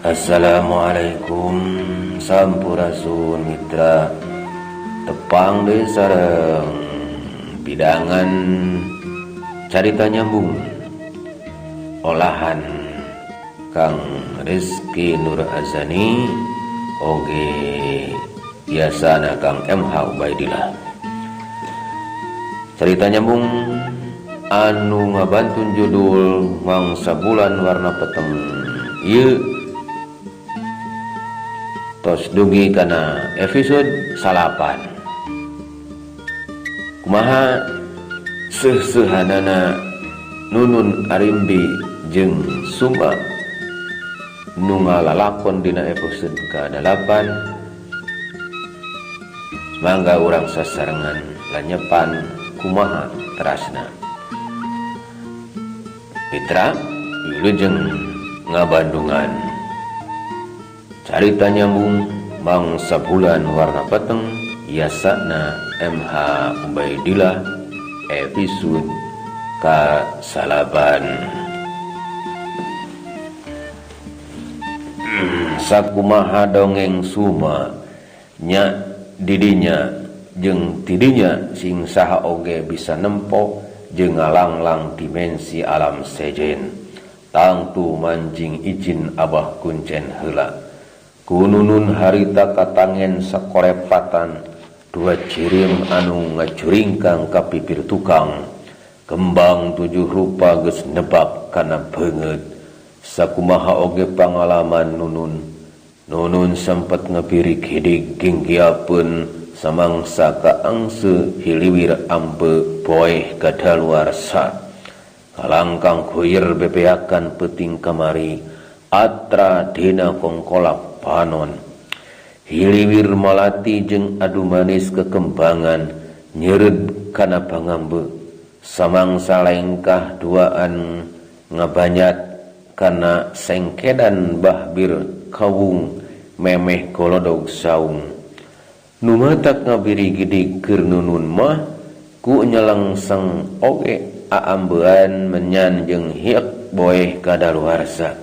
Assalamualaikum Sampurasun Mitra tepang deui sareng pidangan carita nyambung olahan Kang Rizky Nur Azani oge biasana Kang MH Ubaidillah. Carita nyambung anu ngabantun judul Mangsa Bulan Warna Peteng ieu tos dugi kana episode 9. Kumaha seuh-seuhanana Nunun Arimbi jeung Suma nu ngalalakon dina episode ka-8. Mangga urang sasarengan lanyepan kumaha terasna. Mitra wilujeng ngabandungan carita nyambung Mangsa Bulan Warna Peteng yasana MH Ubaidillah episode ka-9. Sakumaha dongeng Suma nya didinya jeung tidinya sing saha oge bisa nempo jeung ngalanglang dimensi alam sejen. Tangtu manjing izin Abah Kuncen heula. Kununun harita katangen sakorepatan dua cirim anu ngacuringkang ka pipir tukang. Kembang 7 rupa geus nebak kana beungeut. Sakumaha oge pangalaman Nunun. Nunun sempet ngebirik hidig ginggiapeun samangsa kaangse hiliwir ampe poeh kadaluarsa. Kalangkang goyer bebeakan peuting kamari atra dina kongkolak panon. Hiliwir malati jeung adu manis kekembangan nyered kana pangambe. Samangsa lengkah duaan ngabanyat kana sengkedan bahbir kawung memeh kolodog saung. Nu matak ngabiri gidig keur Nunun mah ku nyelengseng oge aambean menyan jeung hiek boeh kadaluarsa.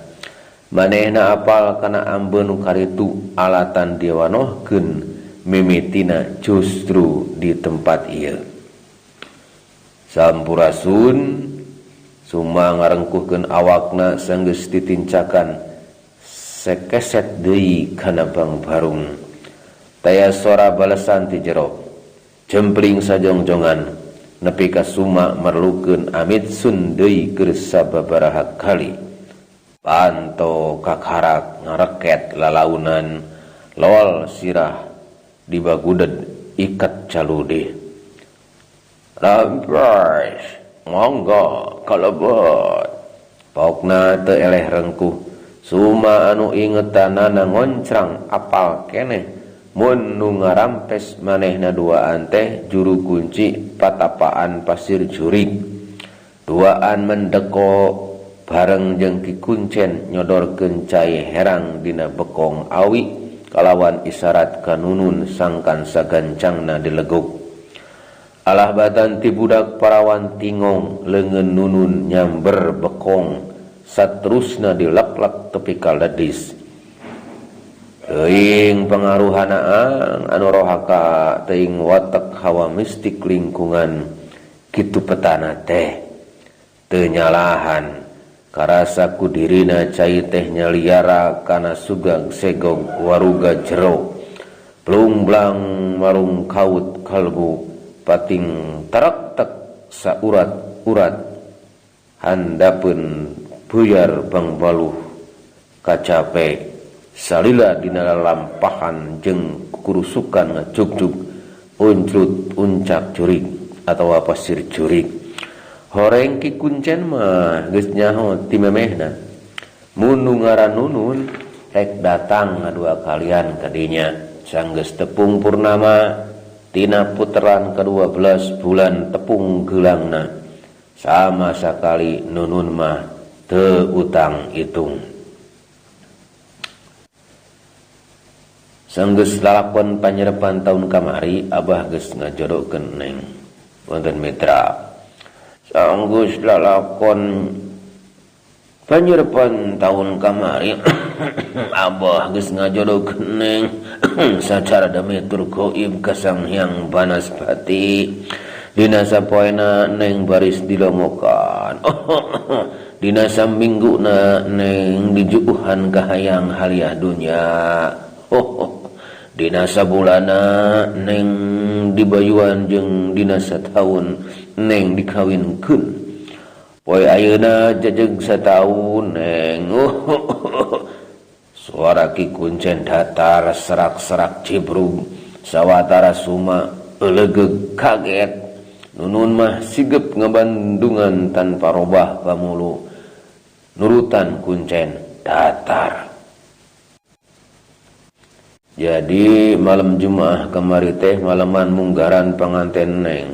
Manehna apal kana ambe nu karitu alatan diwanohkeun mimitina justru di tempat ieu. Sampurasun Suma ngarengkuhkeun awakna sanggeus ditincakan sekeset deui kana bangbarung. Taya sora balesan ti jero. Jempling sajongjongan nepi ka Suma merlukeun amit sun deui keur sababaraha kali. Panto kakarak ngareket lalaunan lol sirah dibaguded ikat caludih. Rampes monggo kalebet. Pokna teu eleh rengkuh. Suma anu ingetanana ngoncrang apal keneh mun nu ngarampes manehna duaan teh juru kunci patapaan pasir jurig. Duaan mendeko bareng jeung Ki Kuncen nyodorkeun cai herang dina bekong awi kalawan isyarat ka Nunun sangkan sagancangna dileguk. Alah batan ti budak parawan tingong leungeun Nunun nyamber bekong saterusna dileklek tepi ka ledis. Teuing pangaruhana anu rohaka teuing watek hawa mistik lingkungan kitu petana teh. Teu nyalahan karasa ku dirina cai teh nyaliara kana sugang segong waruga jero. Plungblang marung kaut kalbu pating tarektek saurat-urat handapeun buyar bangbaluh kacape salila dina lalampahan jeung kurusukan ngajugjug unclut uncak jurig atawa pasir jurig. Horeng Ki Kuncen mah geus nyaho ti memehna. Mun nu ngaran Nunun rek datang ngadua kalian kadinya. Sanggeus tepung purnama tina puteran ke-12 bulan tepung geulangna. Sama sakali Nunun mah teu utang itung. Sanggeus lalakon panyerepan taun kamari Abah geus ngajodohkeun Neng. Wonten mitra. Sanggeus lalakon Panyerepan tahun kamari Abah geus ngajodohkeun Neng sacara demi tur goib ka Sang Hyang Banaspati. Dina sapoena Neng baris dilomokan. Dina samingguna Neng dijuuhan ka hayang haliah dunya. Dina sabulana Neng dibayuan jeung dina sataun Neng dikawinkeun. Poe ayeuna jejeg sataun Neng. Suara Ki Kuncen datar serak-serak cibrug sawatara Suma eulegeug kaget. Nunun mah sigep ngabandungan tanpa robah pamulu. Nurutan Kuncen datar. Jadi malam Jumaah kamari teh malaman munggaran panganten Neng.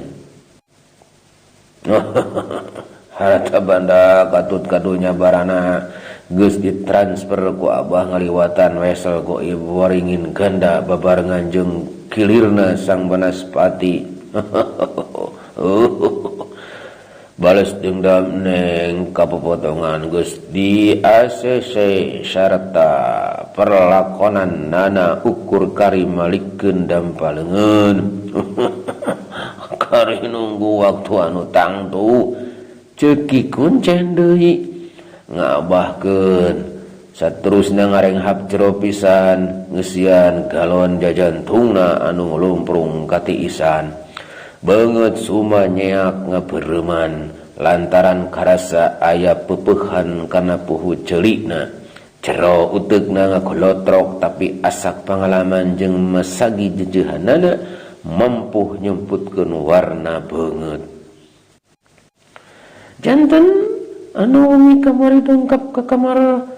Harta banda katut kadunya barana geus ditransfer ku Abah ngaliwatan wesel goib waringin ganda babarengan jeung kilirna Sang Banaspati. Bales dendam Neng kapopotongan geus di ACC sarta perlakonan nana ukur kari malikeun dampaleungeun. Kari nunggu waktu anu tangtu. Ceki Kuncen deui ngabahkeun saterusna ngarenghap jero pisan ngeusian galon jajantungna anu nglumprung katiisan. Beungeut Suma nyeak ngabereuman lantaran karasa aya pepeuhan kana puhu celikna. Jero uteukna ngagolotrok tapi asak pangalaman jeung masagi jejeuhanana mampu nyumputkeun warna beungeut. Janten anu wengi kamari dongkap ka kamar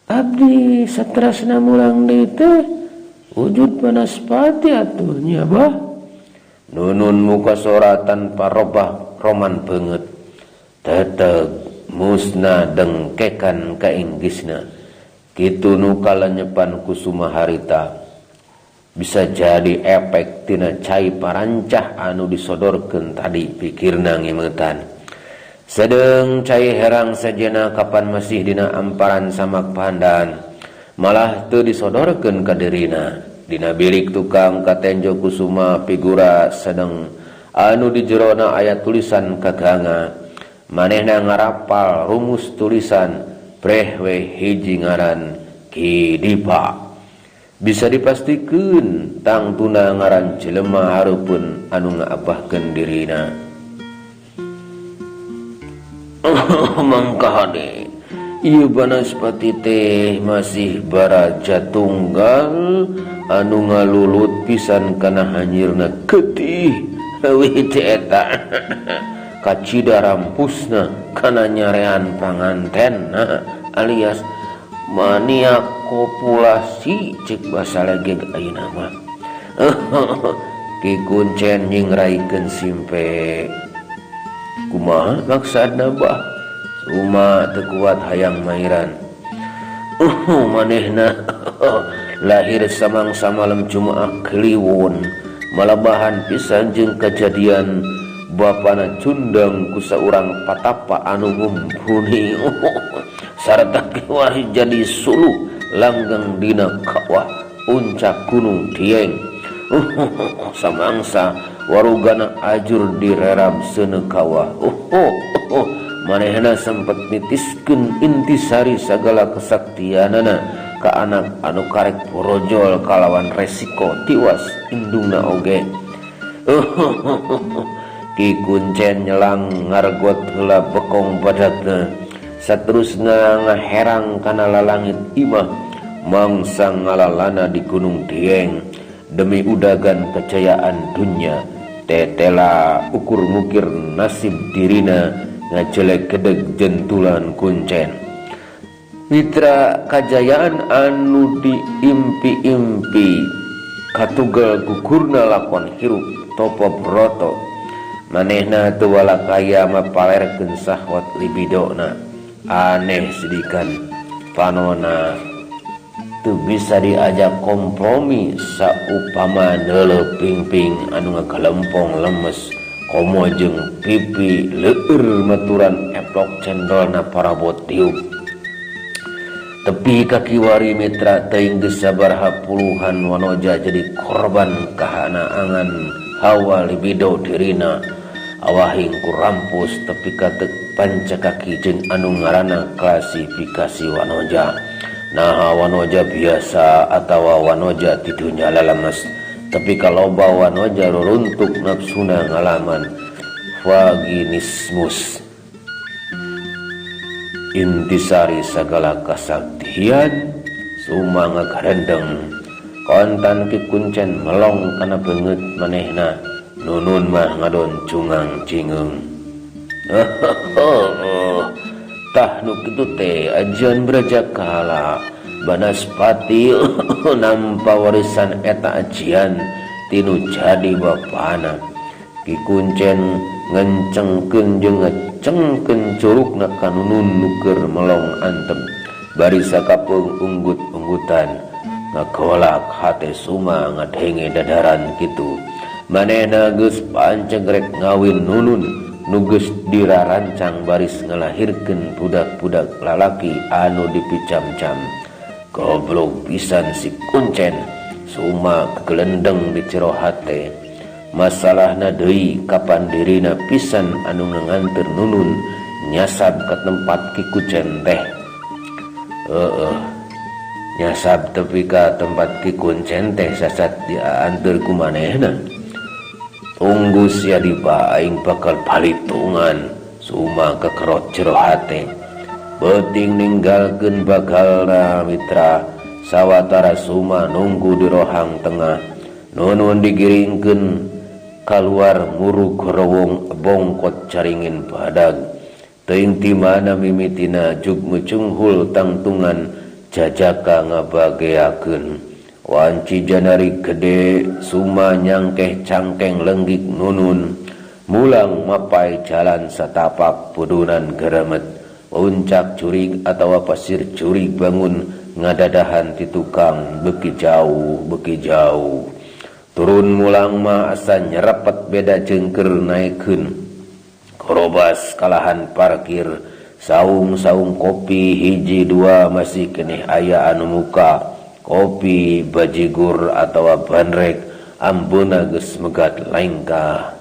abdi saterasna mulang deui teh wujud Banaspati atuh nya bah. Nunun muka sora tanpa robah roman beungeut. Teteg musna dengkekan ka inggisna. Kitu nu kalenyepan Kusuma harita. Bisa jadi efek tina cai parancah anu disodorkeun tadi pikirna ngimetan. Sedeng cai herang sajena kapan masih dina amparan samak pandan malah teu disodorkeun ka dirina. Dina bilik tukang katenjo Kusuma figura sedeng anu di jerona aya tulisan kaganga. Manehna ngarapal rumus tulisan preh we hiji ngaran Ki Dipa. Bisa dipastikeun tangtuna ngaran jelema hareupeun anu ngaabahkeun dirina. Mangkahade ieu Banaspati teh masih baraja tunggal anu ngalulut pisan kana hanyirna getih leuwih ti eta. Kacida rampusna kana nyarean pangantenna alias maniak kopulasi cek basa legeg ayeuna mah. Ki Kuncen nyingraikeun simpe. Kumaha maksudna bah? Suma teu kuat hayang mairan. Manehna lahir samangsa malam Jumaah Kliwon malabahan pisan jeung kajadian bapana cundang ku saurang patapa anu mumpuni. Sarta kiwari jadi suluh langgeng dina kawah puncak gunung Dieng. Samangsa warugana ajur direrab seuneu kawah. Manehna sempet nitiskeun intisari sagala kesaktianana ka anak anu karek borojol kalawan resiko tiwas indungna oge. Ki Kuncen nyelang ngargot heula bekong badagna saterusna ngaherang kana lalangit imah mangsa ngalalana di Gunung Dieng demi udagan kejayaan dunya. Tetela ukur ngukir nasib dirina ngajelek gedeg jentulan Kuncen. Mitra kajayaan anu diimpi-impi katugal gugurna lakon hirup topo broto. Manehna teu walakaya mapalerkeun sahwat libidona. Aneh sidikan panona teu bisa diajak kompromi saupama neuleuh pingping anu ngagalempong lemes komo jeung pipi leueur maturan eplok cendolna parabot tiup. Tepi ka kiwari mitra teuing geus sabaraha puluhan wanoja jadi korban kahanaangan hawa libido dirina. Awahing ku rampus tepi ka teu pancakaki jeung anu ngaranna klasifikasi wanoja. Naha wanoja biasa atawa wanoja ti dunya lalemes. Tepi ka loba wanoja ruruntuk nafsuna ngalaman vaginismus. Intisari sagala kasaktian Suma ngagarendeng kontan Ki Kuncen melong kana beungeut manehna Nunun mah ngadon cungang cingeung. Tah nu kitu teh ajian Brajakala Banaspati nampa warisan eta ajian tinu jadi bapana. Ki Kuncen ngencengkeun jeung ngecengkeun curugna ka Nunun nu keur melong antep bari sakapeung unggut-unggutan. Ngagolak hate Suma ngadenge dadaran kitu. Manehna geus panceg rek ngawin Nunun nu geus dirarancang baris ngalahirkeun budak-budak lalaki anu dipicamcam. Goblok pisan si Kuncen. Suma kegelendeng di jero hate. Masalahna deui kapan dirina pisan anu nganganteur Nunun nyasab ka tempat Ki Kuncen teh. Heeh. Nyasab tepi ka tempat Ki Kuncen teh sasat dianteur ku manehna. Tunggu sia diba aing bakal balitungan. Suma kekerot jero hate. Beuting ninggalkeun bagalna mitra. Sawatara Suma nunggu di rohang tengah. Nunun digiringkeun kaluar murug gorowong bongkot caringin badag. Teuing ti mana mimitina jug mucunghul tangtungan jajaka ngabageakeun. Wanci janari gede Suma nyangkeh cangkeng lenggik Nunun. Mulang mapai jalan satapak pudunan geremet. Puncak curig atawa pasir curig bangun ngadadahan ti tukang beuki jauh beuki jauh. Turun mulang mah asa nyerepet beda jeung keur naekeun. Korobas kalahan parkir, saung-saung kopi hiji dua masih keneh aya anu muka. Kopi bajigur atawa bandrek ambuna geus megat lengkah.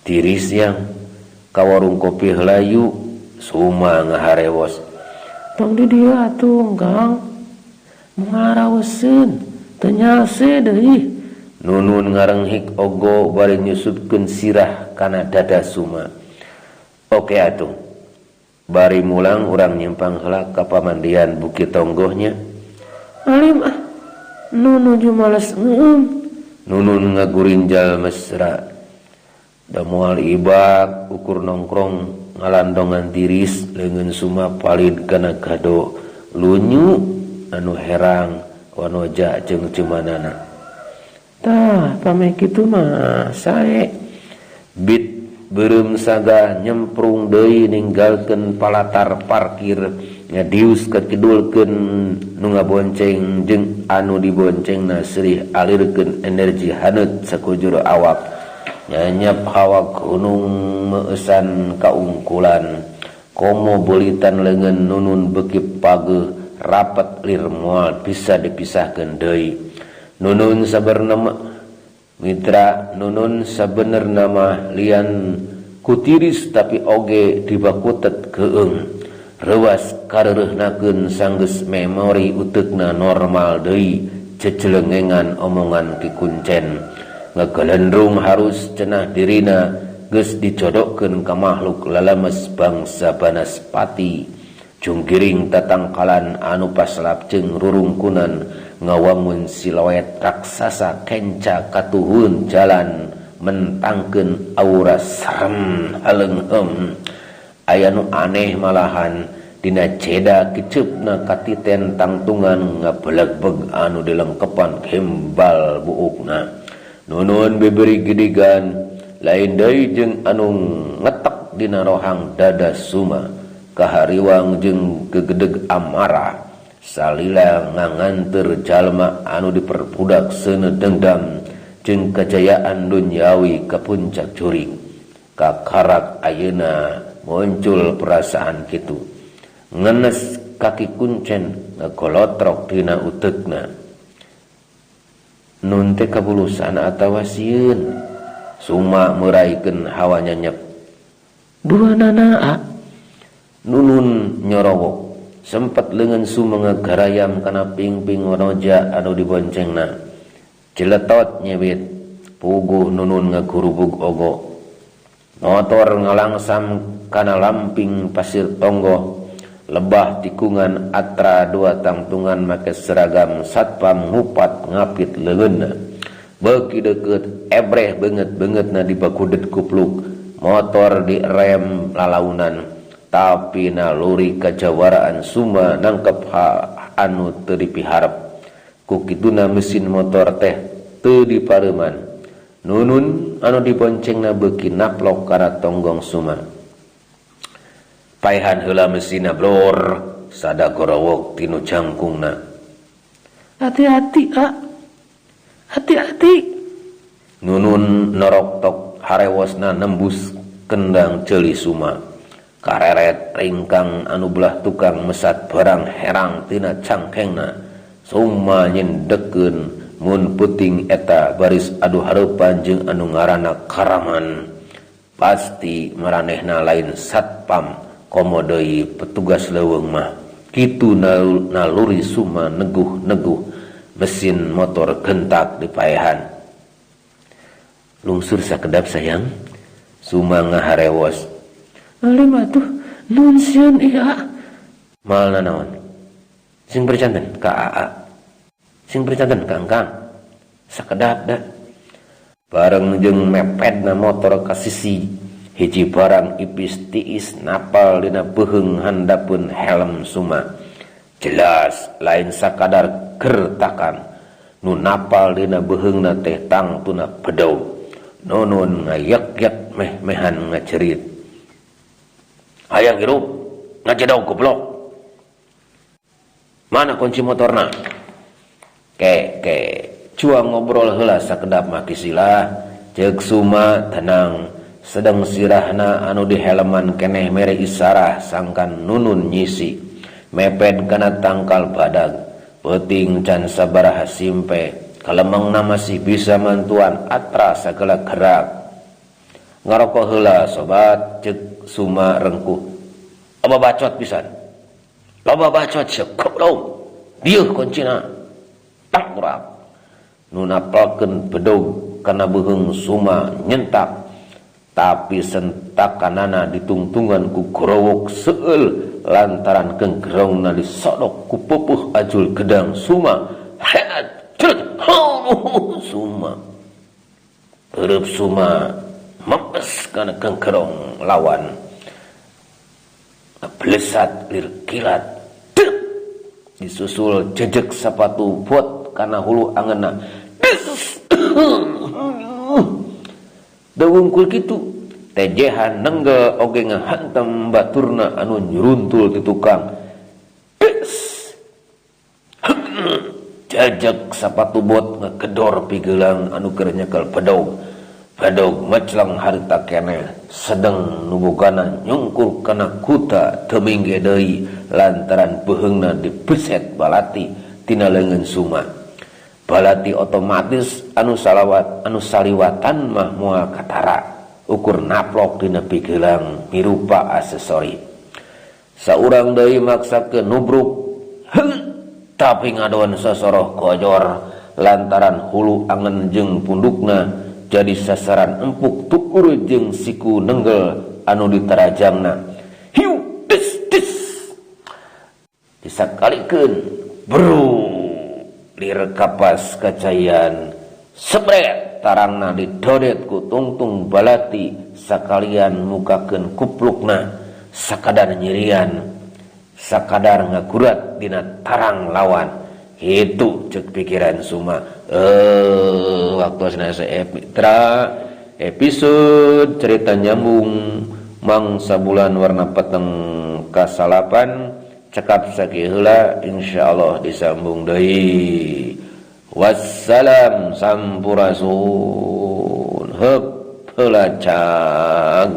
Tiris yang ka warung kopi heula Suma ngaharewos. Tong di dieu atuh, Kang. Mangaraweseun, teu nyalse deui. Nunun ngarenghik ogo bari nyusupkeun sirah kana dada Suma. Oke atuh. Bari mulang urang nyimpang heula ka pamandian Bukit Tonggohnya. Alim ah, nu nuju males ngeum. Nunun ngagurinjal mesra. Da moal ibak ukur nongkrong ngalandongan tiris leungeun Suma palid kana gado lunyu anu herang wanoja jeung cumanana. Tah pameh kitu mah sae. Bit beureum sagah nyemprung deui ninggalkeun palatar parkir ngadius kakidulkeun nu ngabonceng jeung anu diboncengna sirih alirkeun energi haneut sakujur awak. Nyanyap hawa gunung meueusan kaungkulan komo beulitan leungeun Nunun beuki pageuh rapet lir moal bisa dipisahkeun deui. Nunun sabenerna mitra Nunun sabenerna mah lian kutiris tapi oge dibakutet keung. Reuas kareureihnakeun sanggeus memori uteukna normal deui cecelengengan omongan Ki Kuncen. Ngagalendrung harus cenah dirina geus dicodokkeun ka makhluk lalemes bangsa Banaspati. Junggiring tatangkalan anu paslap jeung rurungkunan ngawangun siluet raksasa kenca katuhun jalan mentangkeun aura serem haleungheum. Aya nu aneh malahan dina ceda kiceupna katiten tangtungan ngabelegbeg anu dilengkepan gembal buukna. Nunun bibiri gidigan lain deui jeung anu ngetek dina rohang dada Suma kahariwang jeung gegedeg amarah salila nganganteur jalma anu diperbudak seuneu dendam jeung kajayaan dunyawi ka puncak juring. Kakarak ayeuna muncul perasaan kitu ngenes Kaki kuncen ngagolotrok dina uteukna. Nun teh kabulusan atawa sieun. Suma meuraikeun hawa nyenyep. Duanana a. Nunun nyorowok. Sempet leungeun Suma ngagarayam kana pingping wanoja anu diboncengna. Jeletot nyebit. Puguh Nunun ngagurubug ogo. Motor ngalangsam kana lamping pasir tonggoh. Lebah tikungan atra dua tangtungan make seragam satpam ngupat ngapit leungeunna. Beuki deukeut ebreh beungeut-beungeutna dibakudet kupluk. Motor direm lalaunan. Tapi naluri kajawaraan Suma nangkep ha anu teu dipiharep. Ku kituna mesin motor teh teu dipareuman. Nunun anu diboncengna beuki naplok kana tonggong Suma. Paehan heula mesinna blor sada gorowok tinu jangkungna. Hati-hati, A. Hati-hati. Nunun noroktok harewosna nembus kendang ceuli Suma. Kareret ringkang anu belah tukang mesat barang herang tina cangkengna. Suma nyendekeun mun peuting eta baris adu hareupan jeung anu ngaranna Karaman. Pasti maranehna lain satpam komo deui petugas leuweung mah. Kitu naluri Suma neguh-neguh mesin motor gentak dipaehan. Lungsur sakedap sayang. Suma ngaharewos. Alim atuh nun sieun ieu a. Moal nanaon. Sing percanten ka aa. Sing percanten ka engkang. Sakedap da. Bareng jeung mepedna motor ka sisi, hiji barang ipis tiis napal dina beuheung handapeun helm Suma. Jelas lain sakadar gertakan nu napal dina beuheungna teh tangtuna bedog. Nunun ngayek-yek meh-mehan ngacerit. Hayang hirup ngajedog goblok. Mana kunci motorna? Ke ke cuang ngobrol heula sakedap mah kisilah. Ceuk Suma tenang. Sedeng sirahna anu diheleman keneh mere isarah sangkan Nunun nyisi. Meped kana tangkal badag. Peuting can sabaraha simpe. Kalemengna masih bisa mantuan atra sagala gerak. Ngaroko heula sobat, ceuk Suma rengkuh. Loba bacot pisan. Loba bacot sia goblok. Dieuh kuncina. Tangkurap. Nu napelkeun bedog kana beuheung Suma nyentak. Tapi sentakanana ditungtungan ku gorowok seueul lantaran kenggerongna disodok ku pupuh ajul gedang Suma. Heat, cet, Suma. Eureub Suma mempes kana kenggerong lawan. Blesat lir kilat. Dek! Disusul jejek sapatu bot kana hulu angeunna. Des! Da wungkul kitu, tejehan nenggel oge ngahantem baturna anu nyuruntul ti tukang. Des! Jajak sapatu bot ngegedor pigelang anu keur nyekel bedog. Bedog mecleng harita keneh, sedeng nubogana nyungkur kana kuta teu mingge deui lantaran beuheungna dibeset balati tina leungeun Suma. Balati otomatis anu salawat anu saliwatan mah moal katara ukur naplok dina pigelang mirupa aksesori. Saurang deui maksakeun nubruk, heuh, tapi ngadon sosoroh gojor lantaran hulu angen jeung pundukna jadi sasaran empuk tukur jeung siku nenggel anu ditarajangna. Hiu des des. Disakalikeun bru lir kapas kacayan sebret tarangna didodet ku tungtung balati sakalian mukakeun kuplukna sakadar nyirian sakadar ngagurat dina tarang lawan. Itu cek pikiran Suma. Waktu mitra episode cerita nyambung mangsa bulan warna peteng kasalapan cekap sakieu heula, insyaallah disambung deui. Wassalam, sampurasun. Heup heula cag.